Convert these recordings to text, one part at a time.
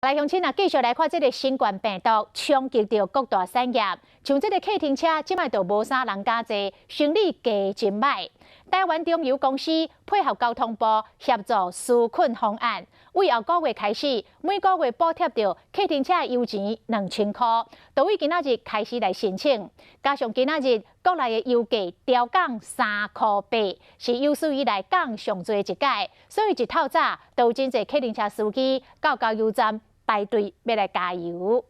來鄉親啊，繼續來看這个新冠病毒衝擊著各大產業，像這个客廳車，這擺就無啥人敢坐，生理加真䆀。台灣中油公司配合交通部協助紓困方案，為後個月開始，每個月補貼著客廳車油錢2000箍，就為今仔日開始來申請。加上今仔日國內的油價調降3箍8，是有史以來降上濟一擺，所以一透早就有真濟客運車司機到加油站排隊欲來加油。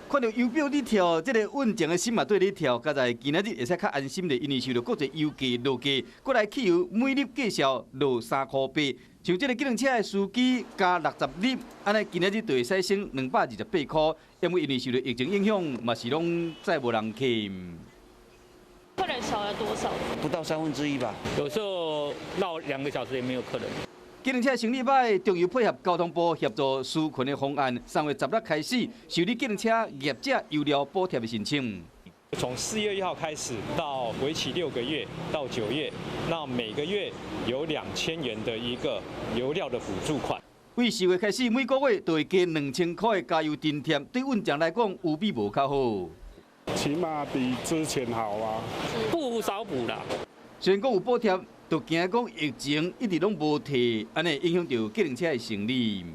看著油表咧跳，這个運程的心嘛綴咧跳，佳哉今仔日會使較安心咧，因為受著國際油價落價，閣來汽油每粒價數落3箍8。像這个計程車的司機加60粒，按呢今仔日就會使省228箍。因為受著疫情影響，嘛是攏載無人客。客人少了多少？不到1/3吧。有時候繞2個小時也沒有客人。計程車生理䆀，中油配合交通部協助紓困的方案，3月16開始受理計程車業者油料補貼的申請。從4月1號開始到為期6個月到9月，那每個月有2000元的一個油料的補助款。為4月開始，每個月都會加2000塊的加油津貼，對運程來講有比無較好。起碼比之前好啊，不無少補啦。雖然講有補貼，就驚講疫情一直攏無退，按呢影響著計程車的生理。